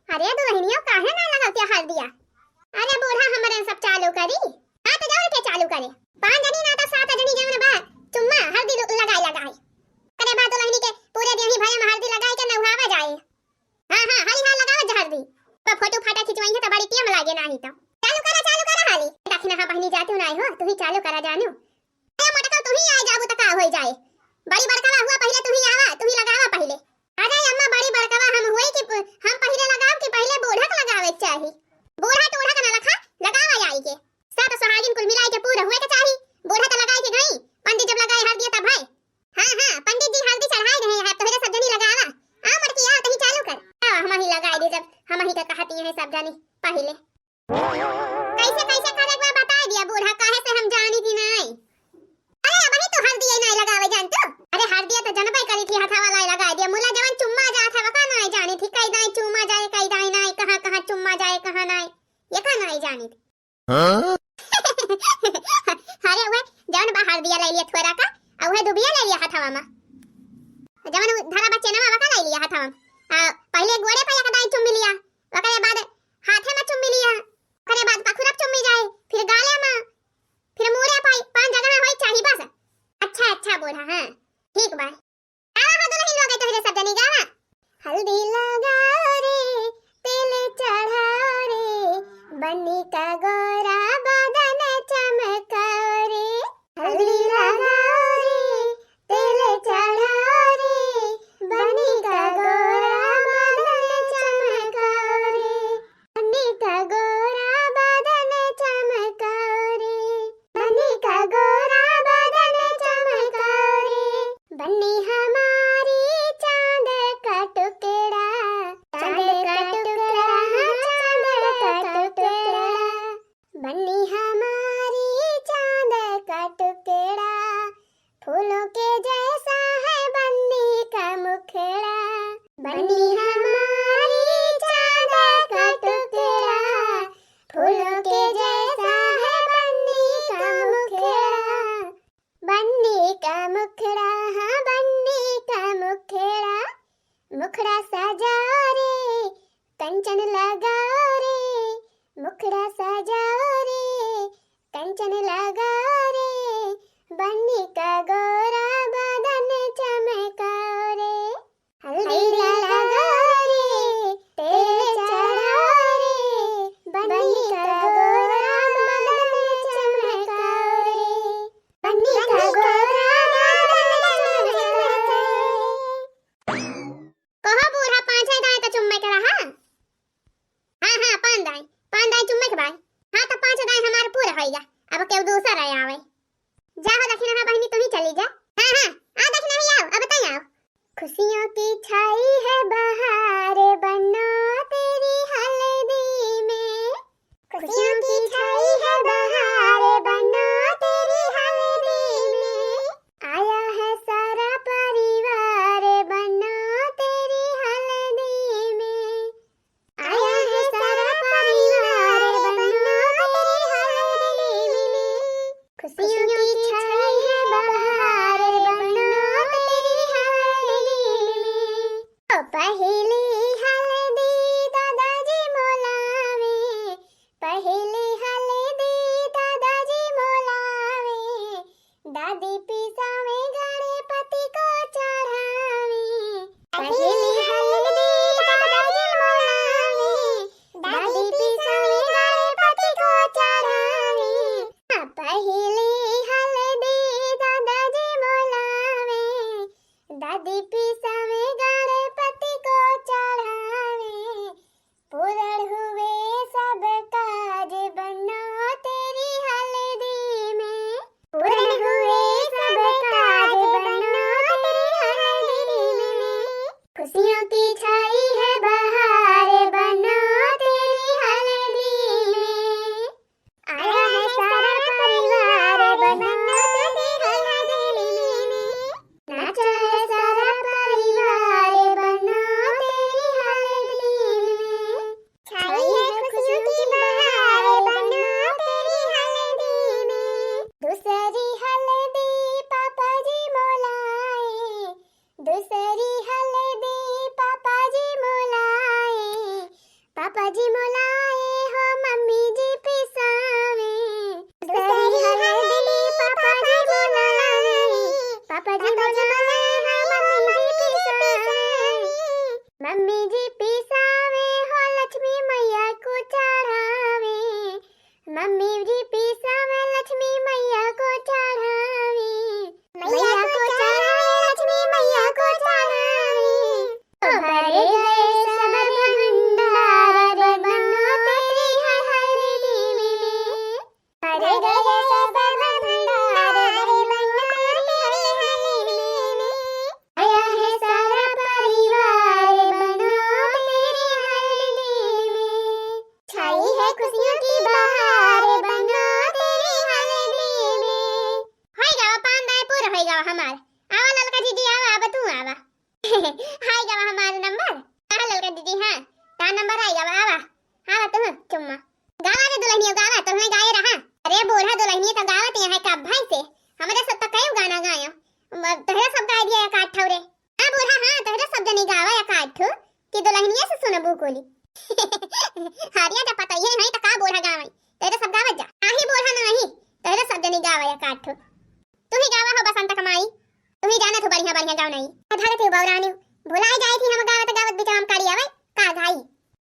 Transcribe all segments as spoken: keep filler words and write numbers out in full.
अरे दुलहिनियो, काहे ना लगावतिया हरदिया? अरे बूढ़ा हमरे सब चालू करी। हाँ तो जौन के चालू करे। पाँच जनी ना तो सात जनी जौन बा, चुम्मा हरदी ल-, लगाए लगाए। करे बाद दुलहिनी के पूरे देही भरे में हरदी लगाए के नहुआवा जाए। हाँ, हाँ, हाली हाल लगावत जा हरदी। पर फोटो फाटा खिंचवाई है तो बड़ी टेम लागे नाही तो। चालू करा, चालू करा हाली। दखिना हाँ बहिनी जातू नाही हो, तू ही चालू करा जानू। अरे मोटका तू ही आए जाबू त का होई जाए? बड़ी बड़कवा हुआ पहिले तू ही आवा, तू ही लगावा पहिले। अरे अम्मा बड़ी बड़कवा हम हुए कि प-, हम पहिले लगाव कि पहिले बूढ़ा के लगावे के चाही? बूढ़ा टूढ़ा के ना लखा, लगावा आई के। सब सुहागिन कुल मिलाई के पूरा हुए के चाही। बूढ़ा तो लगाए के गई, पंडित जब लगाए हरदिया तब है। हाँ, हाँ, पंडित जी हल्दी चढ़ाए रहे हैं, तोहरे सब जनी लगावा। आ मोटकी, आ तही चालू कर। आ, हम ही लगाए दे जब, हम ही का कहती हैं सब जनी पहिले। कैसे, कैसे करे के बा बताए दिया बूढ़ा, काहे से हम जानी थी नाई। अरे, अबही तो हल्दी ये नाई लगावे जान तू। अरे, हल्दिया तो जनबे करी थी, हथवा लाई लगाए दिया। मुला जवन चुम्मा जात है, वका नाई जानी थी, कई दाई चुम्मा जाए, कई दाई नाई, कहाँ, कहाँ चुम्मा जाए, कहाँ नाई, ये का नाई जानी थी। हाँ? अरे उहे जौन बा हरदिया ले लिया थोड़ा का, आ उहे दुबिया ले लिया हथवा मा। जौन उ धरा बच्चे ना वका ले लिया हथवा मा। आ पहिले गोड़े पे एक दाई चुम्मी लिया, ओकरे बाद हाथे मा चुम्मी लिया, ओकरे बाद पखुरप चुम्मी जाए, फिर गाले मा, फिर मूड़े पे, पांच जगह होई चाही बस। अच्छा, अच्छा बूढ़ा, हाँ, ठीक बा। आवा हो दुलहिन लोग, तोहरे सब जनी गावा। हल्दी लगाओ रे, तेल चढ़ाओ रे, बनी का गोरा बदन चमकाओ रे। हल्दी लगाओ रे, तेल चढ़ाओ रे, बनी का गोरा बदन चमकाओ रे। बनी का गोरा बदन चमकाओ रे, बनी का गोरा बदन चमकाओ रे। बनी हमारी चांद का टुकड़ा, चांद का टुकड़ा, हाँ, चांद का टुकड़ा। बनी हमारी चांद का टुकड़ा, फूलों के जैसा है बन्नी का मुखड़ा। बन्नी हमारी चांद का टुकड़ा, फूलों के जैसा है बन्नी का मुखड़ा। बन्नी का मुखड़ा, हाँ, बन्नी का मुखड़ा। मुखड़ा सजाओ रे, कंचन लगाओ रे, मुखड़ा सजाओ रे, कंचन लगाओ रे, बन्नी का गोरा बदन चमकाओ रे। हल्दी लगाओ रे, तेल चढ़ाओ रे, बन्नी का गोरा बदन चमकाओ रे, बन्नी का गोरा बदन चमकाओ रे। कहो बूढ़ा, पाँच दाई तो चुम्मे के रहा। हाँ, हाँ, पाँच दाई, पाँच दाई चुम्मे के बाई। हाँ, तो पाँच दाई हमार पूरा होइगा, अब केहू दूसर आवे। जा हो दखिना, हाँ बहिनी, तू ही चली जा। हाँ, हाँ, आ दखिना ही आओ, अब तई आओ। खुशियों की छाई है बहार बन्नो तेरी हल्दी में। खुशियों की छाई है बहार बन्नो तेरी हल्दी में। आया है सारा परिवार बन्नो तेरी हल्दी में। आया है सारा परिवार बन्नो तेरी हल्दी में। खुशियों की छाई है बहार बन्नो तेरी हल्दी में। ओ पहली पापा जी मोलाए हो मम्मी जी पिसावे, दूसरी हल्दी पापा जी मोलाए, पापा जी मोलाए हो मम्मी जी पिसावे, मम्मी जी पिसावे हो लक्ष्मी मैया को चढ़ावे, मम्मी जी पिसावे लक्ष्मी मैया को चढ़ावे, मैया को चढ़ावे लक्ष्मी मैया को चढ़ावे। भर गए सब भंडार बनो तेरी हल्दी में, भर गए सब भंडार बनो तेरी हल्दी में, आया है सारा परिवार बनो तेरी हल्दी में, छाई है खुशियों की बहार बनो तेरी हल्दी में। होई गवा, पान दाएं पूरा होई गवा हमार। आवा ललका दीदी, आवा, आवा तू आवा। हाय गवा हमार नंबर। हाँ ललका दीदी, हाँ, तार नंबर आई गवा, आवा, आवा तू चुम्मा। गावा रे दुल्हनिया, गावा, तुमने गाए रहा। अरे बूढ़ा दुल्हनिया तो गावत यहाँ है का भाई से, हमरे सब तो कई गाना गायो, म-, तोहरे सब गाय दिया एक आठ ठौरे। हाँ बूढ़ा, हाँ, तोहरे सब जनी गावा एक आठ ठो कि दुल्हनिया से सुनबू कोली। हरिया जब पता ये है तो का बूढ़ा गावे, तोहरे सब गावत जा। आही बूढ़ा ना आही, तोहरे सब जनी गावा एक आठ ठो। तू ही गावा हो बसंत कमाई, तू ही जानत हो बढ़िया बढ़िया गाँव नहीं। धरत हो बौरानी, भुलाई जाई थी हम गावत गावत बिचवा में काड़ी आवे, का घाई।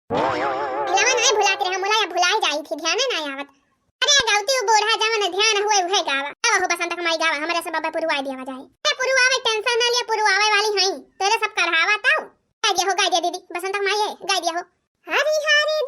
भुलावा नहीं भुलात रहे, मुलाया भुलाई जाई थी, ध्यान ना आवत। अरे गावती उ बूढ़ा जवन ध्यान हुए उहे गावा। गावा हो बसंत कमाई गावा, हमरे सब बाबा पुरुआ दिया जाए। अरे पुरुआवे tension ना लिया, पुरुआवे वाली हई, तोहरे सब कढ़ावा ताऊ। गाय दिया हो, गाय दिया दीदी, बसंत कमाई है, गाय दिया हो। हरी हरी